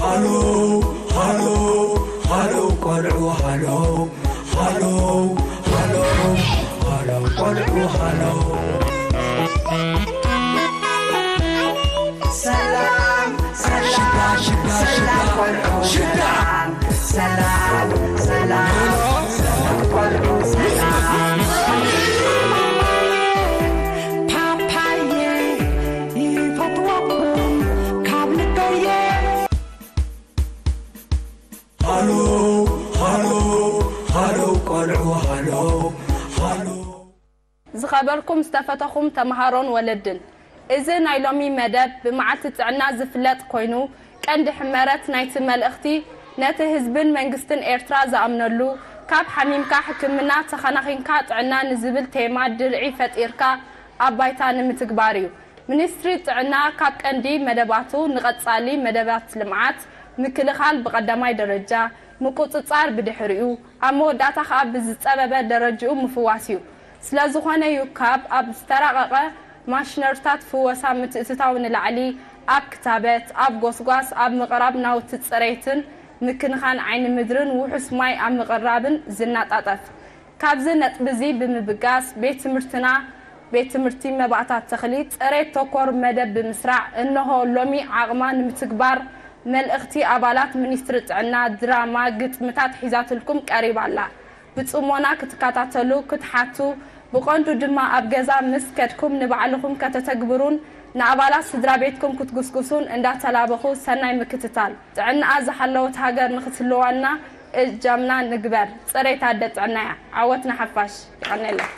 ሃሎ ሃሎ ሃሎ ቆልዑ ሃሎ ሃሎ ሃሎ ሃሎ ቆልዑ ሃሎ። ሰላም ሰላም ሽታ ሽታ ሽታ ሰላም ቆልዑ ሽታ ሰላም ሰላም ሰላም ሰላም ቆልዑ ሰላም። ፓፓየ ይፈትወኩም ካብ ልበየ። ሃሎ ሃሎ ሃሎ ቆልዑ ሃሎ ሃሎ። ዝኸበርኩም ዝተፈተኹም ተምሃሮን ወለድን፣ እዚ ናይ ሎሚ መደብ ብመዓልቲ ጥዕና ዝፍለጥ ኮይኑ፣ ቀንዲ ሕመረት ናይቲ መልእኽቲ ነቲ ህዝብን መንግስትን ኤርትራ ዝኣምነሉ፣ ካብ ሓሚምካ ሕክምና፣ ተኸናኺንካ ጥዕና ንዝብል ቴማ ድርዒ ፈጢርካ ኣብ ባይታ ንምትግባር እዩ። ሚኒስትሪ ጥዕና ካብ ቀንዲ መደባቱ ንቐጻሊ መደባት ልምዓት፣ ምክልኻል ብቐዳማይ ደረጃ፣ ምቁጽጻር ብድሕሪኡ፣ ኣብ መወዳእታ ከኣ ብዝጸበበ ደረጅኡ ምፍዋስ እዩ። ስለዝኾነ እዩ ካብ ኣብ ዝተራቐቐ ማሽነሪታት ፍወሳ ምትእትታው ንላዕሊ ኣብ ክታበት፣ ኣብ ጎስጓስ፣ ኣብ ምቕራብ ናውቲ ጽሬትን ምክንኻን ዓይኒ ምድርን ውሑስ ማይ ኣብ ምቕራብን ዝነጣጠፍ። ካብዚ ነጥቢ እዚ ብምብጋስ ቤት ትምህርትና ቤት ትምህርቲ መባእታት ተኽሊ ጽሬት ተኮር መደብ ብምስራዕ እነሆ ሎሚ ዓቕማ ንምትግባር መልእኽቲ ኣባላት ሚኒስትሪ ጥዕና ድራማ ግጥምታት ሒዛትልኩም ቀሪባ ኣላ። ብጽሞና ክትከታተሉ ክትሓቱ፣ ብቐንዱ ድማ ኣብ ገዛ ምስ ከድኩም ንባዕልኹም ከተተግብሩን ንኣባላት ስድራ ቤትኩም ክትጉስጉሱን እንዳተላበኹ ሰናይ ምክትታል። ጥዕናኣ ዝሓለወት ሃገር ንኽትህልወና እጃምና ንግበር። ጽሬት ኣደ ጥዕና እያ። ዓወት ንሓፋሽ። ይቐንየለይ።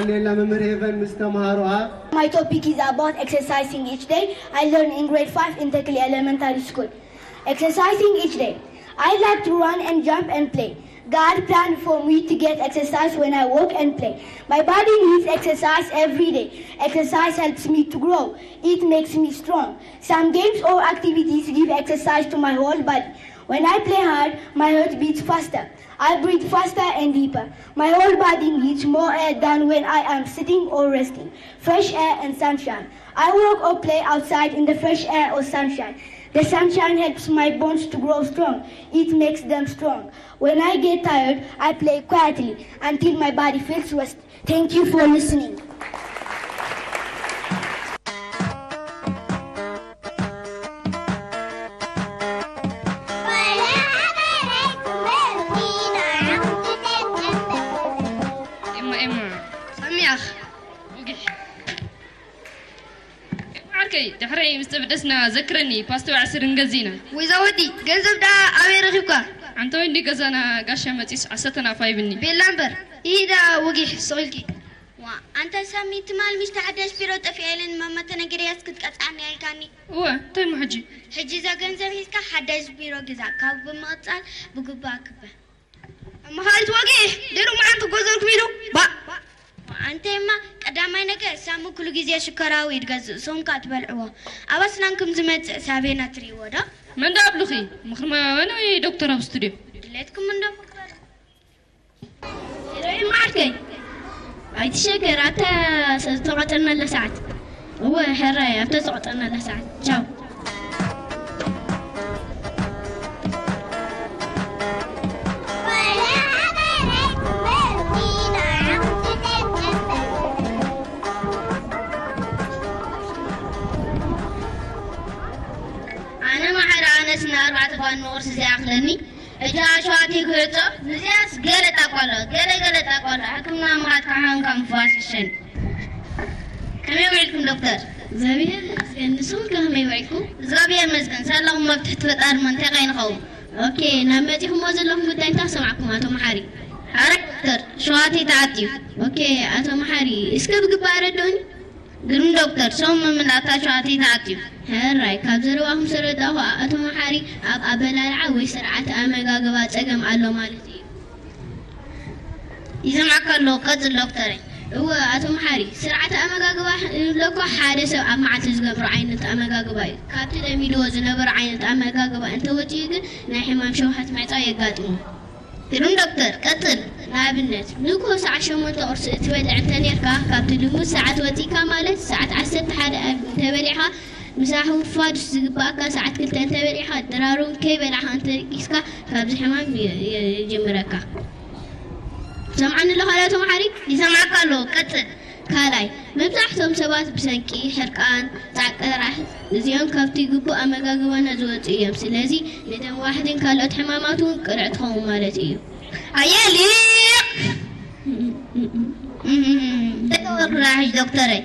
ሌላ መምህር ሄቨን ምስ ተምሃሮኣ My topic is about exercising each day. I learn in grade five in Tekle Elementary School. Exercising each day. I like to run and jump and play. God planned for me to get exercise when I walk and play. My body needs exercise every day. Exercise helps me to grow. It makes me strong. Some games or activities give exercise to my whole body. When I play hard, my heart beats faster. I breathe faster and deeper. My whole body needs more air than when I am sitting or resting. Fresh air and sunshine. I walk or play outside in the fresh air or sunshine. The sunshine helps my bones to grow strong. It makes them strong. When I get tired, I play quietly until my body feels rest. Thank you for listening. ኤማ ኤማ ሰሚያኽ ውግሕ ዓርከይ ድሕረይ ምስ ተበደስና ዘክረኒ ፓስቶ ዓስር ንገዚእና። ወይዛ ወዲ ገንዘብ ደኣ ኣበይ ረኺብካ? ኣንተ ወንዲ ገዛና ጋሻ መጺስ ዓሰርተ ናፋ ይብኒ። ቤላ እምበር ኢዳ ውጊሕ ስቕ ኢልኪ። ዋ ኣንተ ሳሚ ትማል ምሽቲ ሓዳሽ ቢሮ ጠፊኣ ኢለን ማማ ተነግረያስ ክትቀጽዓኒ ኣልካኒ። እወ እንታይ እሞ ሕጂ? ሕጂ እዛ ገንዘብ ሒዝካ ሓዳሽ ቢሮ ግዛ ካብ ብምቕጻል ብግቡእ ኣክበ። ኣመኻሪት ወጊሕ ደሩ መዓን ክጎዘልኩም ኢሉ ባእ። ኣንተማ ቀዳማይ ነገር ሳሚ ኩሉ ግዜ ሽኮራዊ እዩ ዝገዝእ ሶም ከኣ ትበልዕዎ ኣብ ኣስናንኩም ዝመጽእ ሳቤና ትርእይዎ ዶ? መን ደኣ ኣብሉኺ? ምኽሪ ማማወን ወይ ዶክተር ኣብ ስቱድዮ? ድሌትኩም እንዶ ፍቅር። ሄሎ ማርከይ ኣይትሸገር ኣብታ ዝተቆጠርናላ ሰዓት እወ ሕራይ ኣብታ ዝተቆጠርናላ ሰዓት ቻው። ኣነ ማሕረ ኣነስ ንኣርባዕተ ፋኖ ቁርሲ ዘይኣኽለኒ እታ ሸዋቲ ክህጾ ንዚያስ ገለ ጣቋሎ ገለ ገለ ጣቋሎ ሕክምና ምኻድ ካሓንካ ምፍዋስ ይሸን። ከመይ ውዒልኩም ዶክተር? እግዚኣብሔር ይመስገን። ንስኹም ከ ከመይ ውዒልኩም? እግዚኣብሔር ይመስገን። ሳላኹም ኣብ ትሕቲ ፈጣሪ እሞ እንታይ ከይንኸውን? ኦኬ፣ ናብ መጺኹሞ ዘለኹም ጉዳይ እንታይ ሰማዕኩም ኣቶ መሓሪ? ኣረ ዶክተር፣ ሸዋቲ ተዓትዩ። ኦኬ፣ ኣቶ መሓሪ እስከ ብግባእ ኣረድኡኒ። ግርም ዶክተር፣ ሰው ምምላታ ሸዋቲ ተዓትዩ። ሕራይ፣ ካብ ዘረባኹም ዝተረዳእኹ ኣቶ መሓሪ ኣብ ኣበላልዓ ወይ ስርዓተ ኣመጋግባ ጸገም ኣሎ ማለት እዩ። ይሰምዓካ ኣለኹ፣ ቀጽል ዶክተረይ። እወ ኣቶ መሓሪ፣ ስርዓተ ኣመጋግባ እንብሎ እኮ ሓደ ሰብ ኣብ መዓልቲ ዝገብሮ ዓይነት ኣመጋግባ እዩ። ካብቲ ለሚድዎ ዝነበሮ ዓይነት ኣመጋግባ እንተወጺኡ ግን ናይ ሕማም ሸውሃት ምዕጻው የጋጥሞ። ግርም ዶክተር፣ ቀጽል። ንኣብነት ንግሆ ሰዓት ሸሞንተ ቁርሲ እትበልዕ እንተኔርካ፣ ካብቲ ልሙድ ሰዓት ወጺእካ ማለት ሰዓት ዓሰርተ ሓደ እንተበሊዕካ፣ ምሳሕ ፋዱሽ ዝግባኣካ ሰዓት ክልተ እንተበሊዕካ፣ ድራር እውን ከይበላዕካ እንተደቂስካ ካብዚ ሕማም የ- የ- ይጅምረካ። ትሰምዓኒ ኣለኻ ዶ ተምሓሪ? ይሰምዓካ ኣለኹ፣ ቀጽል። ካልኣይ፣ መብዛሕትኦም ሰባት ብሰንኪ ሕርቃን፣ ጻዕቂ ጥራሕ እዚኦም ካብቲ ግቡእ ኣመጋግባና ዝወጹ እዮም። ስለዚ ንደም ዋሕድን ካልኦት ሕማማት እውን ቅሉዕ ትኸውን ማለት እዩ። ኣየ ሊቕ! ተወርኩና ሕጂ ዶክተረይ።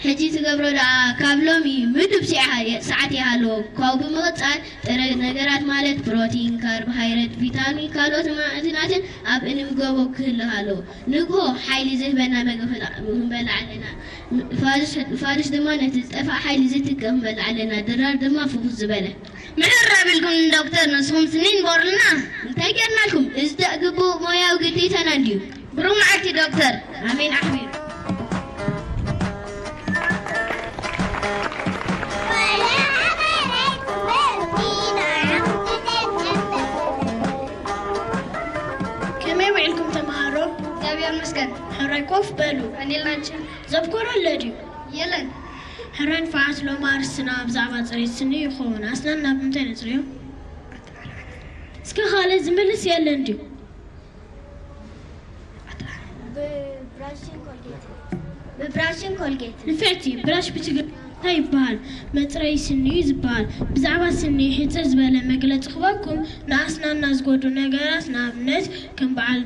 ሕጂ ትገብሮ ደኣ ካብ ሎሚ ምዱብ ሲዓ ሰዓት ይሃልዎ። ካብኡ ብምቕጻል ጥረ ነገራት ማለት ፕሮቲን፣ ካርቦሃይድሬት፣ ቪታሚን ካልኦት ማዕድናትን ኣብ እንምገቦ ክህሉ ኣለዎ። ንግሆ ሓይሊ ዝህበና መግቢ ክንበልዕ ኣለና። ፋዱሽ ድማ ነቲ ዝጠፍኣ ሓይሊ ዝትክእ ክንበልዕ ኣለና። ድራር ድማ ፍኹስ ዝበለ። ምሕር ኣቢልኩም ንዶክተር ንስኹም ስኒን ቦርልና። እንታይ ጌርናልኩም? እዚ ግቡእ ሞያዊ ግዴታና እንድዩ። ብሩኽ መዓልቲ ዶክተር። ኣሜን ኣሕቢሩ። ከመይ ውዒልኩም ተምሃሮ? እግዚኣብሔር ይመስገን። ሕራይ ኮፍ በሉ። ኣኔላንችን ዘብኮረ ኣሎ ድዩ? የለን። ሕራይ ንፋዓት ሎም ኣርስትና ብዛዕባ ጽሬት ስኒ ይኸውን። ኣስናን ናብ ምንታይ ነጽርዮ? እስከ ካልእ ዝምልስ የለን ድዩ? ብብራሽን ኮልጌት ንፍዕቲ ብራሽ ብትግርኛ እንታይ ይበሃል? መፅረይ ስኒ እዩ ዝበሃል። ብዛዕባ ስኒ ሕፅር ዝበለ መግለፂ ክበኩም ንኣስናና ዝጎዱ ነገራት ንኣብነት ከም በዓል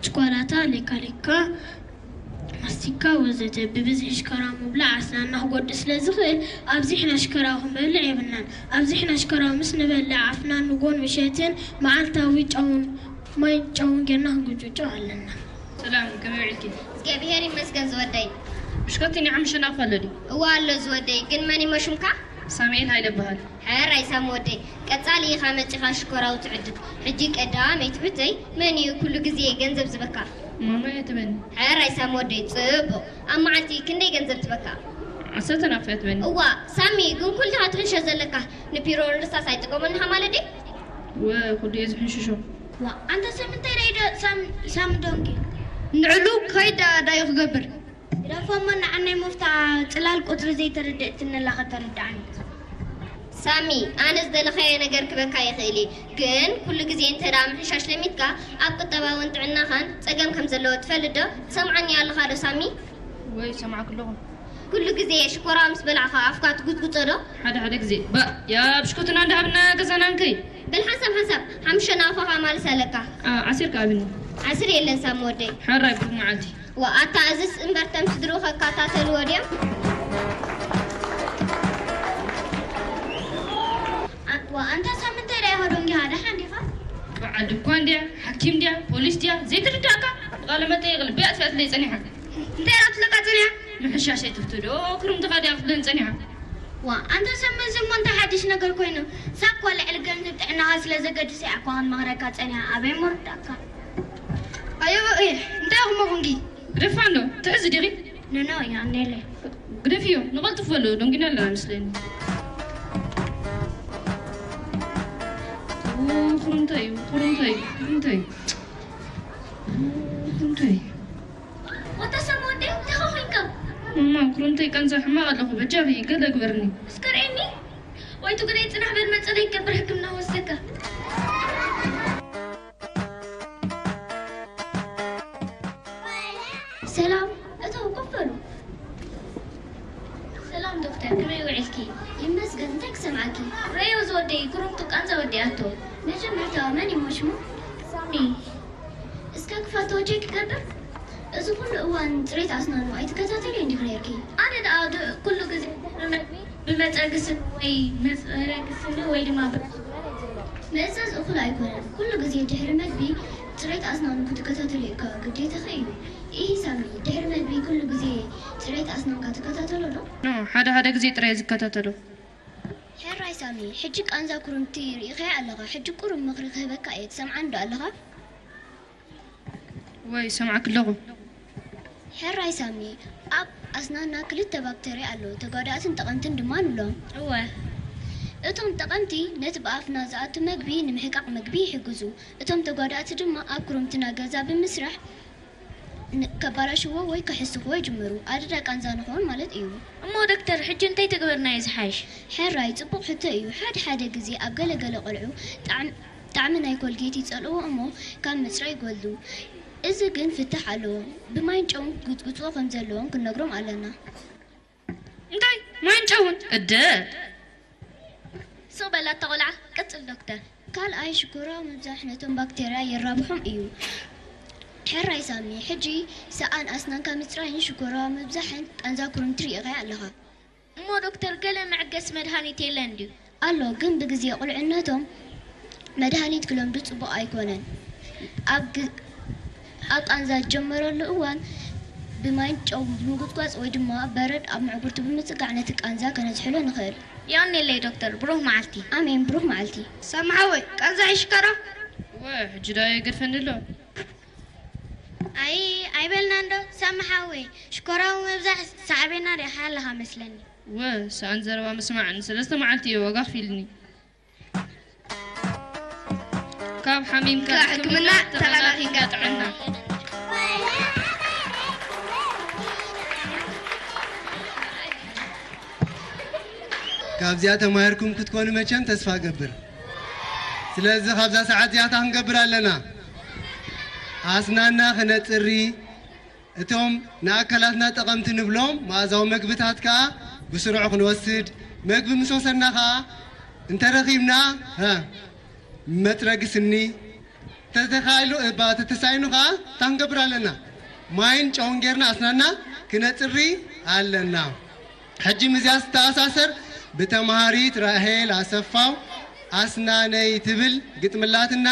ችኮላታ፣ ሌካ ሌካ፣ ማስቲካ ወዘተ ብብዝሒ ሽኮራ ምብላዕ ኣስናና ክጎድእ ስለ ዝኽእል ኣብዚሕና ሽኮራ ክንበልዕ የብልናን። ኣብዚሕና ሽኮራ ምስ ንበልዕ ኣፍና ንጎን ምሸትን መዓልታዊ ጨውን ማይን ጨውን ጌርና ክንጉጭጨው ኣለና። ሰላም ከመይ ውዒልኪ? እግዚኣብሔር ይመስገን ዝወደይ። ብሽኮቲ ንዓም ሽና ፈለዲ። እዋ ኣሎ ዝወደይ፣ ግን መን ይሞ ሽምካ? ሳሙኤል ሃይለ በሃል። ሕራይ ሳም ወደይ፣ ቀጻሊ ኢኻ መጺኻ ሽኮራዊ ትዕድግ። ሕጂ ቀዳመይቲ ሕቶይ፣ መን እዩ ኩሉ ግዜ ገንዘብ ዝበካ? ማማ እያ ትበኒ። ሕራይ ሳም ወደይ፣ ጽቡቕ። ኣብ መዓልቲ ክንደይ ገንዘብ ትበካ? ዓሰርተ ናቕፋ እያ ትበኒ። እዋ ሳሚ፣ ግን ኩልኻ ትሕንሾ ዘለካ፣ ንፒሮ ንርሳስ ኣይጥቀመልንኻ ማለት ድዩ? ወ ኩሉ እየ ዝሕንሽሾ። ዋ ኣንተ ሰብ እንታይ ናይ ደ ሳም ሳም ዶንኪ? ንዕሉ ከይዳ ዳዩ ክገብር። ግደፎሞ ንዓናይ መፍታ ጽላል ቁጽሪ ዘይተረድእትኒ ኣላ ከተረድኣኒ። ሳሚ፣ ኣነ ዝደለኻዮ ነገር ክበካ ይኽእል እየ፣ ግን ኩሉ ግዜ እንተ ደኣ ምሕሻሽ ለሚድካ ኣብ ቁጠባውን ጥዕናኻን ጸገም ከም ዘለዎ ትፈልጥ ዶ? ትሰምዓኒ ኣለኻ ዶ ሳሚ? ወይ ሰማዕኩ ኣለኹ። ኩሉ ግዜ ሽኮራ ምስ በላዕኻ ኣፍካ ትጉጽጉጾ ዶ? ሓደ ሓደ ግዜ። ባ፣ ያ ብሽኩትና እንዳሃብና ገዛና እንከይ። በል ሓንሳብ ሓንሳብ ሓሙሽተ ናቕፋኻ ማለት ኣለካ። ዓ-፣ ዓሲርካ ኣብኒ። ዓስር የለን ሳሚ ወደይ። ሕራይ ብሩኽ መዓልቲ። ዋ፣ ኣታ እዝስ እምበር ተም ስድርኡ ከካታተልዎ ድዮም? ዋ፣ ኣንታ ሳምንታይ ዳኣ ይኸዶ እንዲኻ፣ ደሓን ዲኻ? በዓል ድኳን ድያ? ሓኪም ድያ? ፖሊስ ድያ? ዘይትርዳእካ? ብቓለ መጠይቕ ልቢ ኣጥፊኣትለይ ጸኒሓ። እንታይ ኢላ ትብለካ ጸኒሓ? ምሕሻሽ ኣይትፍቱ ዶ? ክርምትኻ ድያ ክትብለኒ ጸኒሓ? ዋ፣ ኣንታ ሳምንዚ እሞ እንታይ ሓድሽ ነገር ኮይኑ? ሳኮ ልዕሊ ገንዘብ ጥዕናኻ ስለ ዘገድስ እያ እኳ ክንመኽረካ ጸኒሓ። ኣበይ እሞ ርዳእካ? ኣዮ፣ እህ፣ እንታይ ኢኹም ኹንጊ? ግደፋ እንዶ፣ ትሕዚ ዲኺ? ኖ፣ ኖ፣ ያኔለ። ግደፍዮ፣ ንቐልጥፍ በሉ፣ ደንጊና ኣለና መስለኒ። ኡ፣ ኩሩንተይ፣ ኩሩንተይ፣ ኩሩንተይ። ኡ፣ ኩሩንተይ። ወታ ሰም ወደይ፣ እንታይ ኾንካ? ማማ፣ ኩሩንተይ ቃንዛ ሕማቕ ኣለኹ፣ በጃኺ፣ ገለ ግበርኒ። እስከ ርኤኒ። ወይ ትጉደይ፣ ጽናሕ በል፣ መጸለይ ይገብር፣ ሕክምና ወስደካ። ሰላም፣ እተው ኮፍ በሉ። ሰላም ዶክተር፣ ከመይ ውዒልኪ? ይመስገን፣ እንታይ ክሰምዓኪ? ረዮ ዝወደይ ኩርምቱ ቃንዛ ወዲኣቶ። መጀመርታ መን እዩ ሽሙ? ሳሚ። እስከ ክፈቶ ቼክ ክገብር። እዚ ኩሉ እዋን ጽሬት ኣስናኑ ኣይትከታተልዮን ዲኺ ነይርኪ? ኣነ ደኣ ድ-፣ ኩሉ ግዜ ድሕሪ መግቢ ብመጽረጊ ስኒ ወይ መጽረጊ ስኒ ወይ ድማ ብራሽ ምእዛዝ እኹል ኣይኮነን። ኩሉ ግዜ ድሕሪ መግቢ ጽሬት ኣስናኑ ክትከታተልዮ እኳ ግዴታኺ እዩ። ኢሂ ሳሚ፣ ድሕሪ መግቢ ኩሉ ግዜ ጽሬት ኣስናንካ ትከታተሎ ዶ? ኖ፣ ሓደ ሓደ ግዜ ጥራይ እየ ዝከታተሎ። ሕራይ ሳሚ፣ ሕጂ ቃንዛ ኩርምቲ ርኢኻዮ ኣለኻ። ሕጂ ቁሩብ ምኽሪ ክህበካ እየ። ትሰምዓኒ ዶ ኣለኻ? ወይ፣ ሰማዕክ ኣለኹ። ሕራይ ሳሚ፣ ኣብ ኣስናንና ክልተ ባክተርያ ኣለዉ፣ ተጓዳእትን ጠቐምትን ድማ ንብሎም። እወ። እቶም ጠቐምቲ ነቲ ብኣፍና ዝኣቱ መግቢ ንምሕቃቕ መግቢ ይሕግዙ። እቶም ተጓዳእቲ ድማ ኣብ ኩርምትና ገዛ ብምስራሕ ን-፣ ከባላሽዎ ወይ ክሕስኽዎ ይጅምሩ። ኣደዳ ቃንዛ ንኸውን ማለት እዩ። እሞ ዶክተር፣ ሕጂ እንታይ ተግበርና እዩ ዝሓይሽ? ሕራይ፣ ጽቡቕ ሕቶ እዩ። ሓደ ሓደ ግዜ ኣብ ገለ ገለ ቆልዑ ጣዕም-፣ ጣዕሚ ናይ ኮልጌት ይጸልእዎ እሞ ካብ ምጽራይ ይጎድሉ። እዚ ግን ፍታሕ ኣለዎ። ብማይን ጨውን ክጉጽጉጽዎ ከም ዘለዎም ክንነግሮም ኣለና። እንታይ? ማይን ጨውን? እደ! ስቕ በላ እታ ቆልዓ። ቀጽል ዶክተር። ካልኣይ፣ ሽኮራዊ ምብዛሕ ነቶም ባክተርያ የራብሖም እዩ። ሕራይ ሳሚ፣ ሕጂ ሰኣን ኣስናንካ ምጽራይን ሽኮራዊ ምብዛሕን ቃንዛ ኩርምቲ ርኢኻዮ ኣለኻ። እሞ ዶክተር፣ ገለ መዐገሲ መድሃኒት የለን ድዩ? ኣሎ፣ ግን ብግዜ ቁልዕነቶም መድሃኒት ክለምዱ ጽቡቕ ኣይኮነን። ኣብ ግ-፣ ኣብ ቃንዛ ዝጀመረሉ እዋን ብማይን ጨው ብምጉጽጓጽ ወይ ድማ በረድ ኣብ ምዕጉርቲ ብምጽጋዕ ነቲ ቃንዛ ከነዝሕሎ ንኽእል። የቐንየለይ ዶክተር፣ ብሩህ መዓልቲ። ኣሜን፣ ብሩህ መዓልቲ። ሳሚ ሓወይ፣ ቃንዛ ሒሽካ ዶ? እወ፣ ሕጂ ዶ የገድፈኒ ኣሎ? ኣይ፣ ኣይበልናን ዶ? ሳሚ ሓወይ፣ ሽኮራዊ ምብዛሕ ሳዕቤና ርኢኻ ኣለኻ መስለኒ። እወ፣ ሰኣን ዘረባ ምስማዕ ንሰለስተ መዓልቲ እየ ዋጋ ኣኽፊልኒ። ካብ ሓሚምካ ካብ ሕክምና ተኸላኺልካ ጥዕና። ካብዚኣ ተማሂርኩም ክትኮኑ መቸም ተስፋ እገብር። ስለዚ ካብዛ ሰዓት እዚኣታ ክንገብር ኣለና። ኣስናና ክነጽሪ፣ እቶም ንኣካላትና ጠቐምቲ ንብሎም መኣዛዊ መግብታት ከኣ ብስሩዕ ክንወስድ፣ መግቢ ምስ ወሰድና ከኣ እንተረኺብና፣ ሀ፣ መጽረጊ ስኒ፣ ተተኻኢሉ፣ እባ ተተሳኢኑ ከኣ እንታይ ክንገብር ኣለና? ማይን ጨውን ጌርና ኣስናና ክነጽሪ ኣለና። ሕጂ ምስዚኣ ዝተኣሳሰር ብተምሃሪት ራሄል ኣሰፋው ኣስናነይ ትብል ግጥሚ ኣላትና።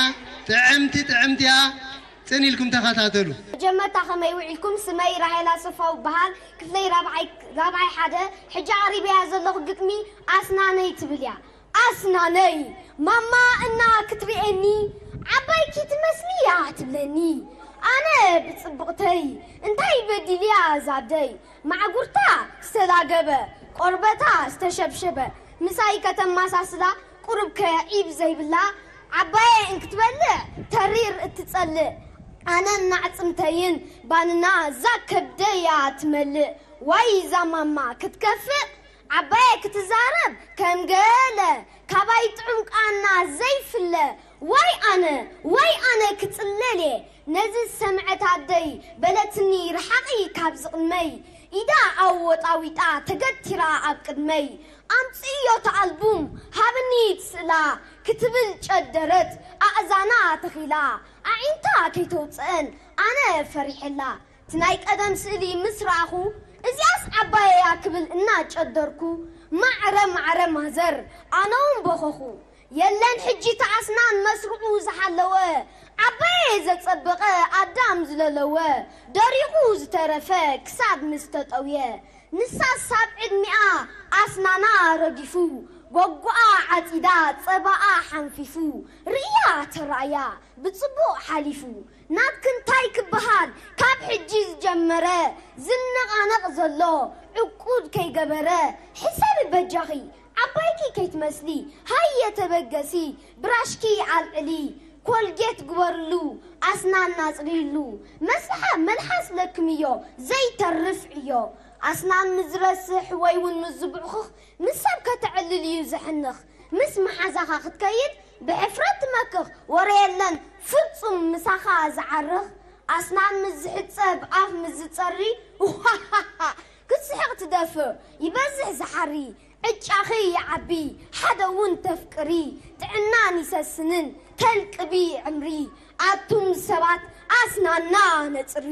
ጥዕምቲ ጥዕምቲ እያ። ጥን ኢልኩም ተኸታተሉ። መጀመርታ ከመይ ውዒልኩም? ስመይ ራሄላ ሰፋው በሃል። ክፍለይ ራብዓይ፣ ራብዓይ ሓደ። ሕጂ ኣቕሪበያ ዘለኹ ግጥሚ ኣስናነይ ትብል እያ። ኣስናነይ ማማ እና ክትርእየኒ፣ ዓባይኪ ትመስሊ እያ ትብለኒ። ኣነ ብጽብቕተይ እንታይ በዲልያ ዛብደይ፣ ማዕጉርታ ዝተላገበ፣ ቆርበታ ዝተሸብሸበ፣ ምሳይ ከተማሳስላ ቁሩብ ከ ዒብ ዘይብላ፣ ዓባየ እንክትበልዕ ተሪር እትጸልእ፣ ኣነን ናዕጽምተይን ባንና እዛ ከብደያ ትመልእ። ዋይ እዛ ማማ ክትከፍእ፣ ዓባየ ክትዛረብ ከም ገለ፣ ካባይ ጥዑም ቃና ዘይፍለ። ዋይ ኣነ፣ ዋይ ኣነ ክጽለል እየ፣ ነዚ ዝሰምዐት ኣደይ በለትኒ ርሓቒ ካብ ዝቕድመይ። ኢዳ ኣወጣዊጣ ተገቲራ ኣብ ቅድመይ። ኣምጽእዮ እቲ ኣልቡም ሃብኒ እቲ ስእላ ክትብል ጨደረት ኣእዛና ተኺላ ኣዒንታ ከይተውጽአን ኣነ ፈሪሐላ። እቲ ናይ ቀደም ስእሊ ምስ ረኣኹ እዚኣስ ዓባየያ ክብል እናጨደርኩ ማዕረ ማዕረ ማዘር ኣነውን በኸኹ። የለን ሕጂ ተኣስናን መስርዑ ዝሓለወ ዓባየ ዘጸበቐ ኣዳም ዝለለወ ደሪቑ ዝተረፈ ክሳብ ምስ ተጠውየ ንሳስ ኣብ ዕድሚኣ ኣስናና ረጊፉ፣ ጎጎኣ ዓጺዳ ጸባኣ ሓንፊፉ፣ ርእያ ተራእያ ብጽቡቕ ሓሊፉ። ናትኪ እንታይ ክበሃል ካብ ሕጂ ዝጀመረ ዝነቓነቕ ዘሎ ዕቁድ ከይገበረ፣ ሕሰቢ በጃኺ ዓባይኪ ከይትመስሊ፣ ሃየ ተበገሲ ብራሽኪ ኣልዕሊ፣ ኮልጌት ግበርሉ፣ ኣስናን ኣጽርይሉ፣ መስሓ መልሓስ ለክምዮ ዘይተርፍ ዕዮ። ኣስናን ምስ ዝረስሕ ወይ እውን ምስ ዝብዕኹኽ ምስ ሰብ ከተዕልል እዩ ዘሕንኽ። ምስ መሓዛኻ ክትከይድ ብሕፍረት ትመክኽ፣ ወረ የለን ፍጹም ምሳኻ ዝዓርኽ። ኣስናን ምስ ዝሕጸብ ኣፍ ምስ ዝጸሪ ክትስሕቕ ትደፍር ይበዝሕ ዝሓሪ። ዕጫኺ ይዓቢ ሓደ እውን ተፍቅሪ፣ ጥዕናን ይሰስንን ተልቅቢ ዕምሪ። ኣቱም ሰባት ኣስናና ነጽሪ።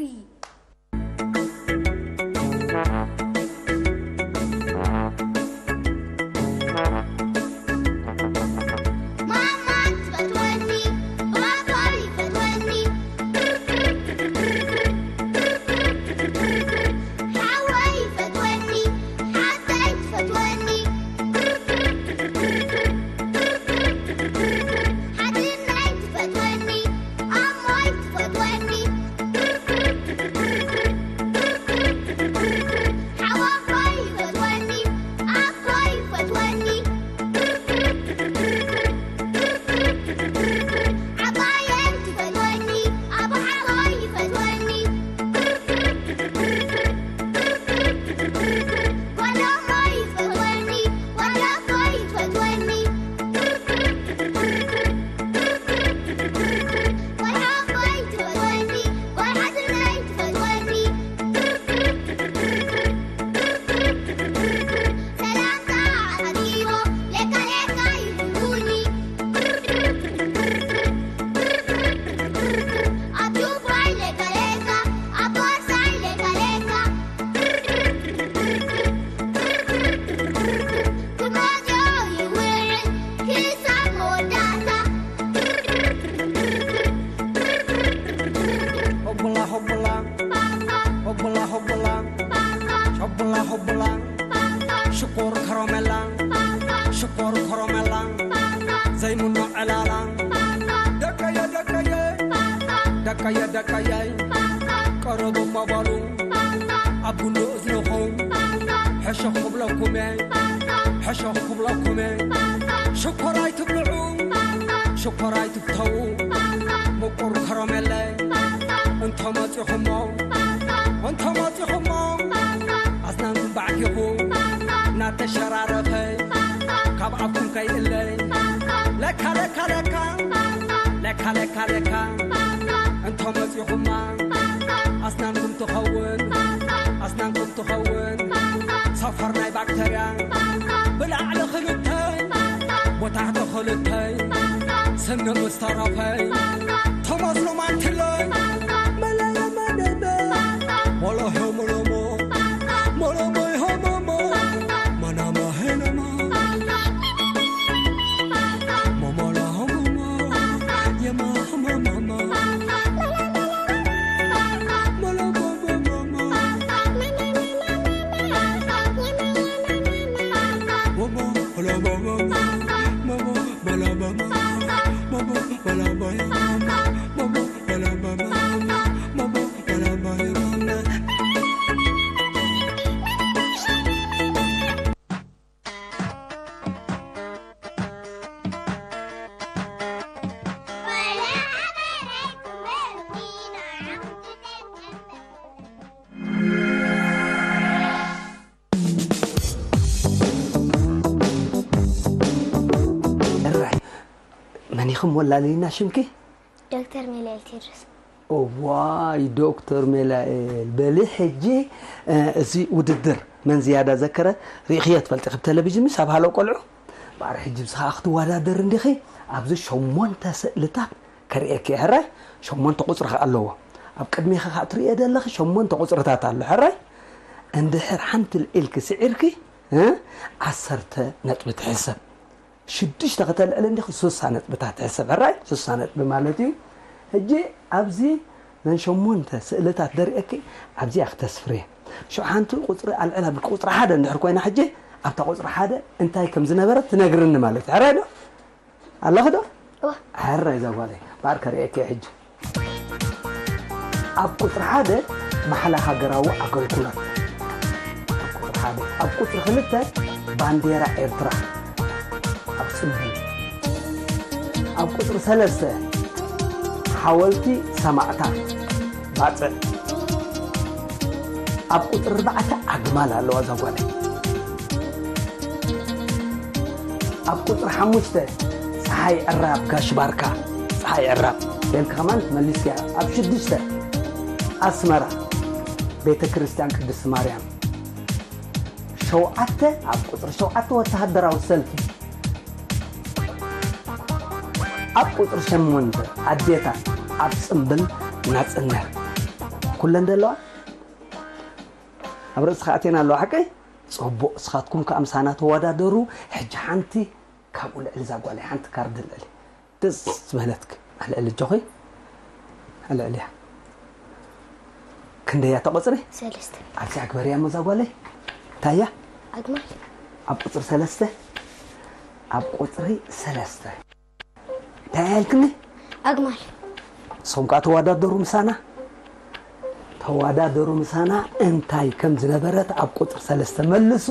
ክም ወላሊና ሽምኪ? ዶክተር ሜላኤል ቴድሮስ። እዋይ ዶክተር ሜላኤል፣ በሊ ሕጂ፣ እ፣ እዚ ውድድር መን ዝያዳ ዘከረ ርኢኽዮ ትፈልጢ? ካብ ቴሌቪዥን ምስ ኣብ ሃሎ ቆልዑ ባዕሪ ሕጂ ምስ ኸዓ ክትወዳደር እንዲኺ። ኣብዚ ሸሞንተ ስእልታት ከርእየኪ እየ። ሕራይ ሸሞንተ ቁፅሪ ኸዓ ኣለዎ። ኣብ ቅድሜኺ ኸዓ ትርእዮ ዘለኺ ሸሞንተ ቁፅርታት ኣሎ። ሕራይ እንድሕር ሓንቲ ልዒልኪ ስዒርኪ፣ እ፣ ዓሰርተ ነጥቢ ትሕሰብ። ሽዱሽተ ከተልዕል እንዲኺ ሱሳ ነጥብታት ትሕሰብ። ሕራይ ሱሳ ነጥቢ ማለት እዩ። ሕጂ ኣብዚ ነን ሸሞንተ ስእልታት ደርእየኪ ኣብዚኣ ክተስፍርየ። ሽዑ ሓንቲ ቁፅሪ ኣልዕል ኣብልኪ። ቁፅሪ ሓደ እንድሕር ኮይና ሕጂ ኣብታ ቁፅሪ ሓደ እንታይ ከም ዝነበረት ትነግርኒ ማለት እዩ። ሕራይ ዶ? ኣለኺ ዶ? እወ። ሕራይ እዛ ጓለይ። ባር ከርእየኪ ሕጂ። ኣብ ቁፅሪ ሓደ ማሕላ ሃገራዊ ኣገልግሎት። ኣብ ቁፅሪ ሓደ። ኣብ ቁፅሪ ክልተ ባንዴራ ኤርትራ ኣብ ፅምብል። ኣብ ቁፅሪ ሰለስተ ሓወልቲ ሰማዕታት ባፅዕ። ኣብ ቁፅሪ ኣርባዕተ ኣግማል ኣለዋ እዛ ጓለይ። ኣብ ቁፅሪ ሓሙሽተ ፀሓይ ዕራብ ጋሽ ባርካ። ፀሓይ ዕራብ። ቤልካ ከማን መሊስኪያ። ኣብ ሽዱሽተ ኣስመራ ቤተ ክርስቲያን ቅድስቲ ማርያም። ሸውዓተ ኣብ ቁፅሪ ሸውዓተ ወተሃደራዊ ሰልፊ። ኣብ ቁፅሪ ሸሞንተ ኣዴታት ኣብ ፅምብል ናፅነት። ኩለን ደለዋ ኣብ ርእስኻ ኣቴና ኣለዋ ሓቀይ? ፅቡቕ። እስኻትኩም ከዓ ምሳና ተወዳደሩ። ሕጂ ሓንቲ ካብኡ ልዕሊ እዛ ጓለይ ሓንቲ ካርድ ልዕሊ። ደስ ዝበለትክ ኣልዕሊ እጆኺ። ኣልዕልያ። ክንደያ ተቆፅሪ? ሰለስተ። ኣብዚ ኣግበርያ እሞ እዛ ጓለይ። ታያ? ኣግማል። ኣብ ቁፅሪ ሰለስተ። ኣብ ቁፅሪ ሰለስተ። እንታይ ያልክኒ? ኣግማል። ንስኹም ከዓ ተወዳደሩ ምሳና። ተወዳደሩ ምሳና እንታይ ከም ዝነበረት ኣብ ቁፅሪ ሰለስተ መልሱ።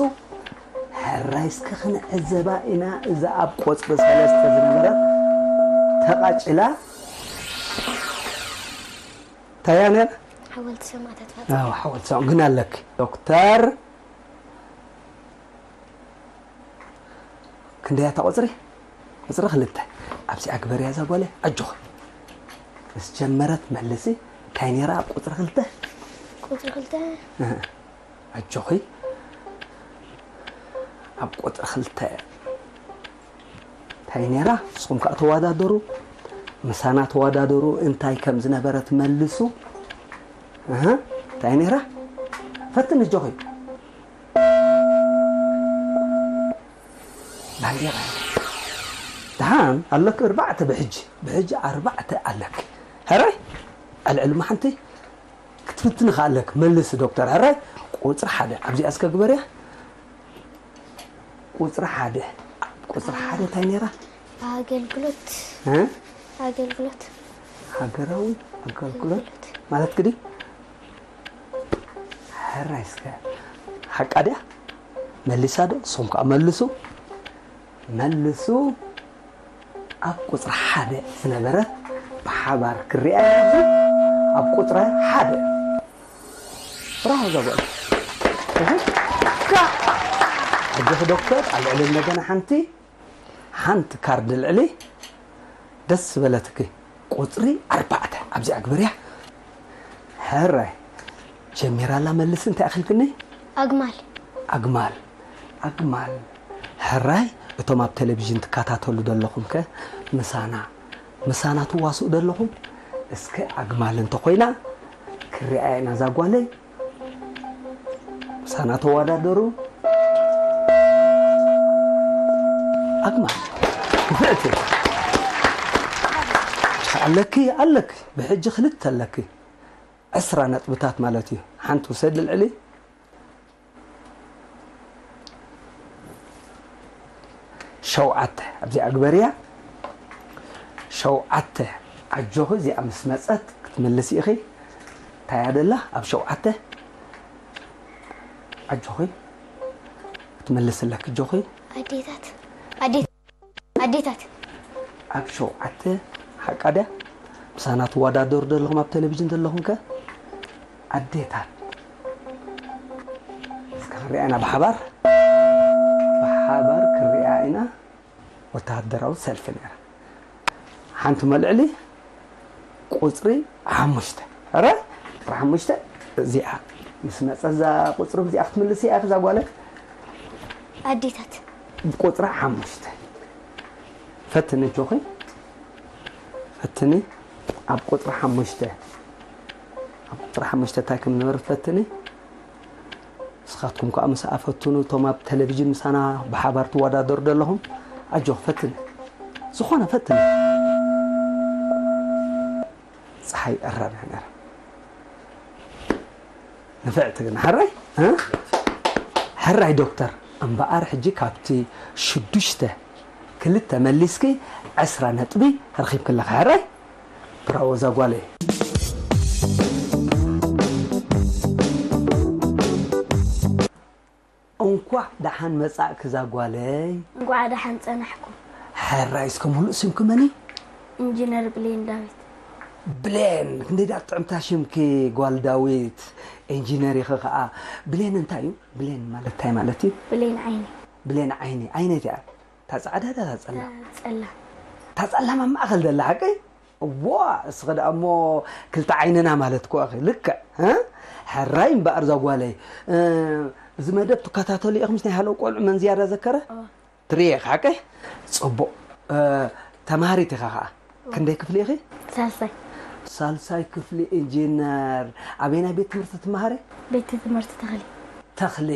ሕራይ እስከ ክንዕዘባ ኢና። እዛ ኣብ ቁፅሪ ሰለስተ ዝነበረት ተቓጭላ። እንታይ እያ ነይራ? ሓወልቲ ሰማዕታት ባፅዕ። ኣዎ፣ ሓወልቲ ሰማዕታት ግን ኣለክ። ዶክተር ክንደይ እያ እታ ቁፅሪ? ቁፅሪ ክልተ። ኣብዚ ኣግበርያ እዛ ጓለይ። ኣጆኺ። ምስ ጀመረት መልሲ። እንታይ ነይራ ኣብ ቁፅሪ ክልተ? ቁፅሪ ክልተ። ኣጆኺ። ኣብ ቁፅሪ ክልተ እንታይ ነይራ? ንስኹም ከዓ ተወዳደሩ። ምሳና ተወዳደሩ። እንታይ ከም ዝነበረ ትመልሱ። እህ፣ እንታይ ነይራ? ፈትን እጆኺ። ባንዴራ። ደሓን ኣለኪ ኣርባዕተ ብሕጂ። ብሕጂ ኣርባዕተ ኣለኪ። ሕራይ ኣልዕሊ ሓንቲ ክትፍትኒ ከኣለኪ። መልሲ ዶክተር። ሕራይ ቁፅሪ ሓደ። ኣብዚኣ እስከ ግበርያ። ቁፅሪ ሓደ። ቁፅሪ ሓደ እንታይ ነይራ? ኣገልግሎት። እ? ኣገልግሎት። ሃገራዊ ኣገልግሎት ማለት ግዲ? ሕራይ እስከ ሓቃ ድያ? መሊሳ ዶ? ንስኹም ከዓ መልሱ። መልሱ ኣብ ቁፅሪ ሓደ ዝነበረት ብሓባር ክሪኣ እያ። ኣብ ቁፅሪ ሓደ። ብራቮ እዛ ጓል። እህ፣ ካ-፣ ኣጆኺ ዶክተር፣ ኣብ ልዕሊ እንደገና ሓንቲ፣ ሓንቲ ካርድ ልዕሊ ደስ ዝበለትኪ ቁፅሪ ኣርባዕተ ኣብዚ ኣግበርያ። ሕራይ ጀሚራላ መልሲ እንታይ ኣኽልክኒ? ኣግማል። ኣግማል፣ ኣግማል። ሕራይ እቶም ኣብ ቴሌቪዥን ትከታተሉ ዘለኹም ከ ምሳና፣ ምሳና ትዋስኡ ዘለኹም? እስከ ኣግማል እንተኾይና ክሪኣያ ኢና እዛ ጓለይ። ምሳና ተወዳደሩ። ኣግማል። ንፍዕቲ። ኣለኪ፣ ኣለኪ። ብሕጂ ክልተ ኣለኪ። ዕስራ ነጥብታት ማለት እዩ። ሓንቲ ውሰድ ልዕሊ። ሸውዓተ። ኣብዚኣ ግበርያ። ሸውዓተ። ኣጆኺ፣ እዚኣ ምስ መጸት ክትምልሲ ኢኺ። እንታይ እያ ደላ ኣብ ሸውዓተ? ኣጆኺ፣ ክትምልሲ ኣለኪ ኣጆኺ። ኣዴታት። ኣዴት-፣ ኣዴታት። ኣብ ሸውዓተ ሓቃ ድያ? ምሳና ትወዳደሩ ዘለኹም ኣብ ቴሌቪዥን ዘለኹም ከ? ኣዴታት። እስከ ክንሪኣ ኢና ብሓባር። ብሓባር ክንሪኣ ኢና። ወተሃደራዊ ሰልፊ ነይራ። ሓንቲ መልዕሊ ቁፅሪ ሓሙሽተ። ኧረ ቁፅሪ ሓሙሽተ እዚኣ ምስ መፀ እዛ ቁፅሪ እዚኣ ክትምልስ እያ እዛ ጓለ። ኣዴታት ቁፅሪ ሓሙሽተ ፈትኒ ጆኺ፣ ፈትኒ። ኣብ ቁፅሪ ሓሙሽተ፣ ኣብ ቁፅሪ ሓሙሽተ እንታይ ከም ዝነበረ ፈትኒ። ንስኻትኩም ከዓ ምስኣ ፈትኑ፣ እቶም ኣብ ቴሌቪዥን ምሳና ብሓባር ትወዳደሩ ዘለኹም። ኣጆኺ ፈትኒ፣ ዝኾነ ፈትኒ። ፀሓይ ቀረብ እያ ነይራ። ንፍዕቲ ግን ሕራይ እ? ሕራይ ዶክተር። እምበኣር ሕጂ ካብቲ ሽዱሽተ ክልተ መሊስኪ ዕስራ ነጥቢ ረኺብኪ ኣለኺ። ሕራይ ብራዎ እዛ ጓለይ። እንኳዕ ደሓን መጻእኪ እዛ ጓለይ። እንኳዕ ደሓን ጸናሕኩም። ሕራይ እስከ ሙሉእ ስምኪ መን እዩ? ኢንጂነር ብሌን ዳዊት። ብሌን፣ ክንደይ ደኣ ጥዕምታ ሽምኪ ጓል ዳዊት። ኢንጂነር ኢኺ ከኣ። ብሌን እንታይ እዩ? ብሌን ማለት እንታይ ማለት እዩ? ብሌን ዓይኒ። ብሌን ዓይኒ። ዓይነይቲ እያ? እታ ጻዕዳ ዳ እታ ጸላም? ጸላም። እታ ጸላም ኣብ ማእከል ዘላ ሓቀይ? እዋ፣ እስኺ ደኣ እሞ ክልተ ዓይንና ማለት እኮ ኢኺ። ልክዕ፣ እ? ሕራይ እምበኣር እዛ ጓለይ። እ፣ እዚ መደብ ትከታተሉ ኢኺ ምስ ናይ ሃለው ቆልዑ መን ዝያዳ ዘከረ? እዋ። ትርእየ ኢኺ ሓቀይ? ጽቡቕ። እ፣ ተማሃሪት ኢኻ ኸኣ። ክንደይ ክፍሊ ኢኺ? ሳልሳይ። ሳልሳይ ክፍሊ ኢንጂነር። ኣበየናይ ቤት ትምህርቲ ትመሃሪ? ቤት ትምህርቲ ተኽሊ። ተኽሊ።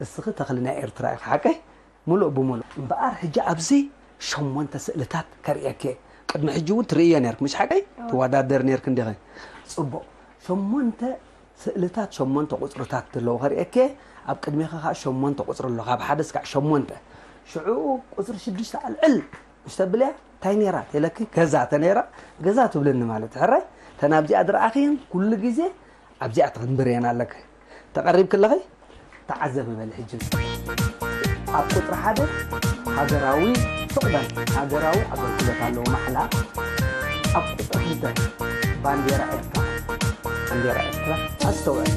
እስኺ ተኽሊ ናይ ኤርትራ ኢኺ ሓቀይ? ሙሉእ ብሙሉእ። እምበኣር ሕጂ ኣብዚ ሸሞንተ ስእልታት ከርእየኪ እየ። ቅድሚ ሕጂ እውን ትርእዮ ነይርኪ፣ ምሽ ሓቀይ? ትወዳደር ነይርኪ እንዲኺ። ጽቡቕ። ሸሞንተ ስእልታት፣ ሸሞንተ ቁጽርታት ዘለዉ ከርእየኪ እየ። ኣብ ቅድሜኺ ከኣ ሸሞንተ ቁጽሪ ኣሎ፣ ካብ ሓደ እስካዕ ሸሞንተ። ሽዑ ቁጽሪ ሽዱሽተ ኣልዕል ምስ ተብልያ፣ እንታይ ነይራ ተለኪ? ገዛ ተነይራ፣ ገዛ ትብልኒ ማለት። ሕራይ፣ እተን ኣብዚኣ ዝረኣኽየን ኩሉ ግዜ ኣብዚኣ ተኽንብርየን ኣለኪ። ተቐሪብኪ ኣለኺ? ተዓዘቢ በሊ ሕጂ። ኣብ ቁጽሪ ሓደ ሃገራዊ፣ ስቕ በል፣ ሃገራዊ ኣገልግሎት ኣለዎ ማሕላ። ኣብ ቁጽሪ ክልተ ባንዴራ ኤርትራ፣ ባንዴራ ኤርትራ። ኣስተውዕል።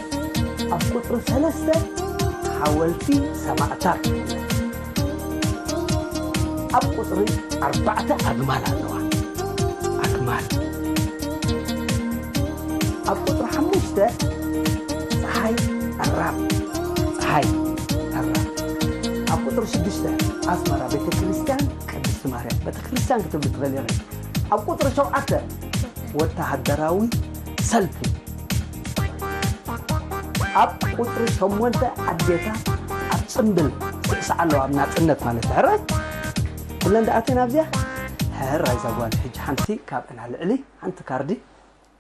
ኣብ ቁጽሪ ሰለስተ ሓወልቲ ሰማእታት። ኣብ ቁጽሪ ኣርባዕተ ኣግማል ኣለዋ። ኣግማል። ኣብ ቁጽሪ ሓሙሽተ ጸሓይ ዕራብ፣ ጸሓይ ዕራብ። ኣብ ቁጽሪ ሽዱሽተ ኣስመራ ቤተ ክርስቲያን ቅድስቲ ማርያም፣ ቤተ ክርስቲያን ክትብሊ ትኽእሊ ኢኺ። ኣብ ቁጽሪ ሸውዓተ ወተሃደራዊ ሰልፊ። ኣብ ቁጽሪ ሸሞንተ ኣዴታት ኣብ ጽምብል ስዕስዓ ኣለዋ፣ ኣብ ናጽነት ማለት እዩ። ሕራይ? ኩለን ደኣ ኣትየን ኣብዚኣ? ሕራይ እዛ ጓል ሕጂ ሓንቲ ካብአን ኣልዕሊ፣ ሓንቲ ካርዲ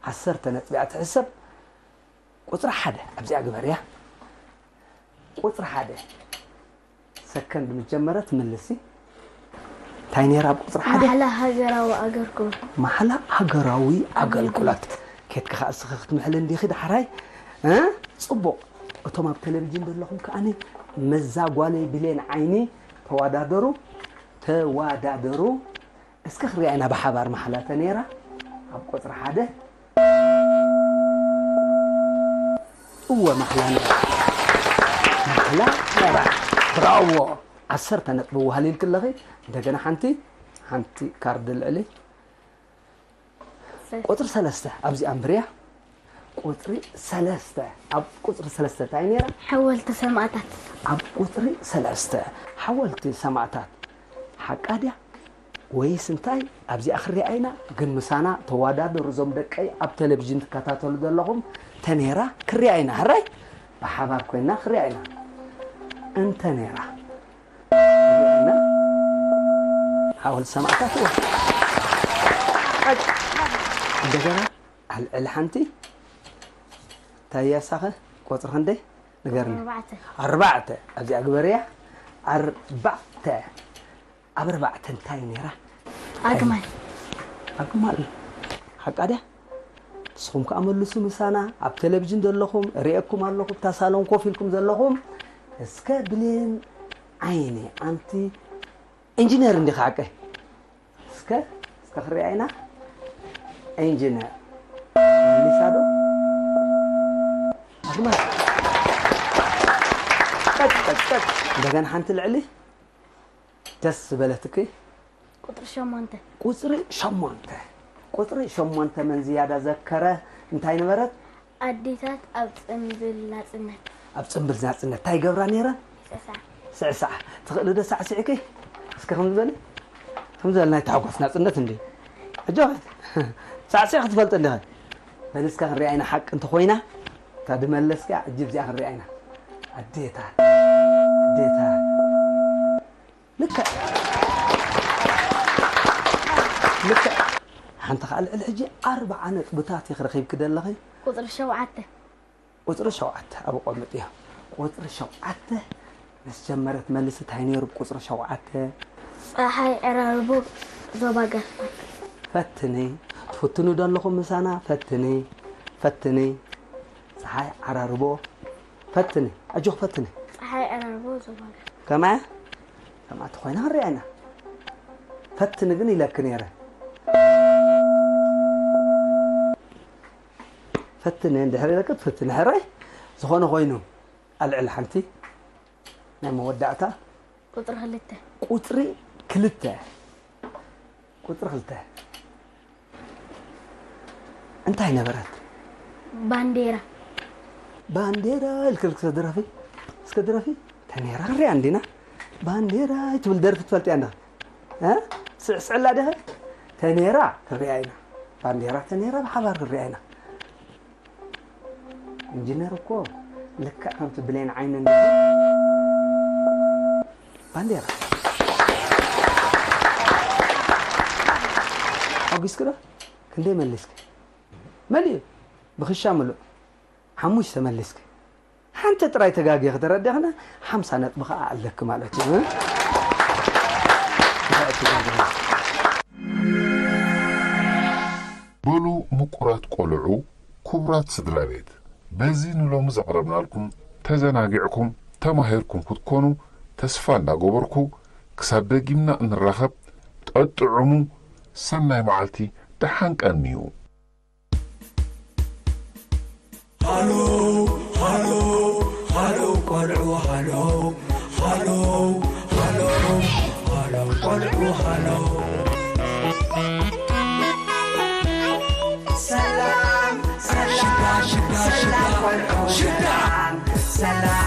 ዓሰርተ ነጥቢ እያ ትሕሰብ። ቁጽሪ ሓደ ኣብዚኣ ግበርያ። ቁጽሪ ሓደ። ሰከንድ ምስ ጀመረ ትምልሲ። እንታይ ነይራ ኣብ ቁጽሪ ሓደ? ማሕላ ሃገራዊ ኣገልግሎት። ማሕላ ሃገራዊ ኣገልግሎት። ኬድኪ ኸኣ እስኺ ክትምሕሊ እንዲኺ ዳሕራይ? እ? ጽቡቕ። እቶም ኣብ ቴሌቪዥን ዘለኹም ከኣኒ ምስዛ ጓለይ ብሌን ዓይኒ ተወዳደሩ፣ ተወዳደሩ። እስከ ክሪኣ ኢና ብሓባር ማሕላ ተነይራ ኣብ ቁጽሪ ሓደ። እወ፣ ማሕላ ነይራ። ማሕላ ነይራ። ብራዎ። ዓሰርተ ነጥቢ ወሃሊልኪ ኣለኺ። እንደገና ሓንቲ፣ ሓንቲ ካርድ ልዕሊ። ቁጽሪ ሰለስተ፣ ኣብዚ ኣንብርያ። ቁጽሪ ሰለስተ፣ ኣብ ቁጽሪ ሰለስተ እንታይ ነይራ? ሓወልቲ ሰማእታት። ኣብ ቁጽሪ ሰለስተ፣ ሓወልቲ ሰማእታት። ሓቃ ድያ? ወይስ እንታይ? ኣብዚኣ ክሪኣ ኢና፣ ግን ምሳና ተወዳደሩ እዞም ደቀይ ኣብ ቴሌቪዥን ትከታተሉ ዘለኹም። ተኔራ ክሪኣ ኢና፣ ሕራይ ብሓባር ኮይና ክሪኣ ኢና። እንተ ኔራ ክሪኣ ኢና። ሓወልቲ ሰማእታት እወ። እንደገና ኣልዕል ሓንቲ። እንታይ እያ ሳኸ? ቆጽሪ ክንደይ? ንገርኒ። ኣርባዕተ። ኣርባዕተ። ኣብዚኣ ግበርያ። ኣርባዕተ። ኣብ ኣርባዕተ እንታይ ነይራ? ኣግማል። ኣግማል። ሓቃ ድያ? ንስኹም ከኣ መልሱ ምሳና። ኣብ ቴሌቪዥን ዘለኹም፣ እርእየኩም ኣለኹ፣ ኣብታ ሳሎን ኮፍ ኢልኩም ዘለኹም። እስከ ብሌን ዓይኒ፣ ኣንቲ ኢንጂነር እንዲኻ ሓቀይ? እስከ፣ እስከ ክሪኣ ኢና። ኢንጂነር። መሊሳ ዶ? ኣግማል። ቀጥ፣ ቀጥ፣ ቀጥ። እንደገና ሓንቲ ልዕሊ። ደስ ዝበለትኪ። ቁፅሪ ሸሞንተ። ቁፅሪ ሸሞንተ። ቁፅሪ ሸሞንተ መን ዝያዳ ዘከረ? እንታይ ነበረት? ኣዴታት ኣብ ፅምብል ናፅነት። ኣብ ፅምብል ናፅነት እንታይ ይገብራ ነይረን? ሰሳ ስዕሳዕ። ትኽእሊ ዶ ሳዕሲዕኪ? እስከ ከም ዝበለ ከም ዝበለ ናይ ታሕጓስ ናፅነት እንዲ። ኣጆኺ ሳዕሲዕ ክትፈልጥ ኣለኺ። በል እስከ ክንሪኣ ኢና ሓቂ እንተኾይና እታ ድመለስካ ዕጅብ እዚኣ ክንሪኣ ኢና። ኣዴታት ኣዴታት ልክዕ ልክዕ። ሓንቲ ከዓ ልዕሊ ሕጂ ኣርባዓ ነጥብታት ኢኺ ረኺብኪ ዘለኺ። ቁፅሪ ሸውዓተ። ቁፅሪ ሸውዓተ ኣብኡ ቆምጥዮ። ቁፅሪ ሸውዓተ ምስ ጀመረት መልሲ እንታይ ነይሩ ብቁፅሪ ሸውዓተ? ፀሓይ ዕራርቦ ዞባ ጋፋት። ፈትኒ። ትፍትኑ ዶ ኣለኹም ምሳና? ፈትኒ። ፈትኒ። ፀሓይ ዓራርቦ። ፈትኒ። ኣጆኽ ፈትኒ። ፀሓይ ዕራርቦ ዞባ ጋፋት። ከማያ? ከምኣ ተኾይና ክንሪኣ ኢና። ፈትኒ ግን ኢለኪ ነይረ። ፈትኒ እንድሕር ኢለኪ ፈትኒ ሕራይ ዝኾነ ኮይኑ ኣልዕል ሓንቲ ናይ መወዳእታ ቁፅሪ ክልተ። ቁፅሪ ክልተ ቁፅሪ ክልተ እንታይ ነበረት? ባንዴራ። ባንዴራ ኢልክል እስከ ድረፊ እስከ ድረፊ ተኔራ ክሪኣ እንዲና ባንዴራ ትብል ደርፊ ትፈልጥያ እንዳ እ? ስዕስዕላ ደኸ ተኔራ ክሪኣ ኢና ባንዴራ ተኔራ ብሓባር ክሪኣ ኢና ኢንጂነር እኮ ልክዕ ከምቲ ብሌን ዓይኒ ባንዴራ ሓጒስክዶ ክንደይ መሊስክ መሊኡ ብክሻ ምሉእ ሓሙሽተ መሊስክ ሓንቲ ጥራይ ተጋግየ ክተረዳኽና ሓምሳ ነጥቢ ከዓ ኣለክ ማለት እዩ በሉ ምቁራት ቆልዑ ክቡራት ስድራ ቤት በዚ ንሎሚ ዘቕረብናልኩም ተዘናጊዕኩም ተማሂርኩም ክትኮኑ ተስፋ እንዳገበርኩ ክሳብ ደጊምና እንራኸብ ጠጥዑሙ ሰናይ መዓልቲ ደሓን ቀንዩ ሃሎ ሃሎ ሃሎ ቆልዑ ሃሎ ሃሎ ሃሎ ሃሎ ቆልዑ ሃሎ ሰላም ሰላም ሽታ ሽታ ሽታ ቆልዑ ሽታ ሰላም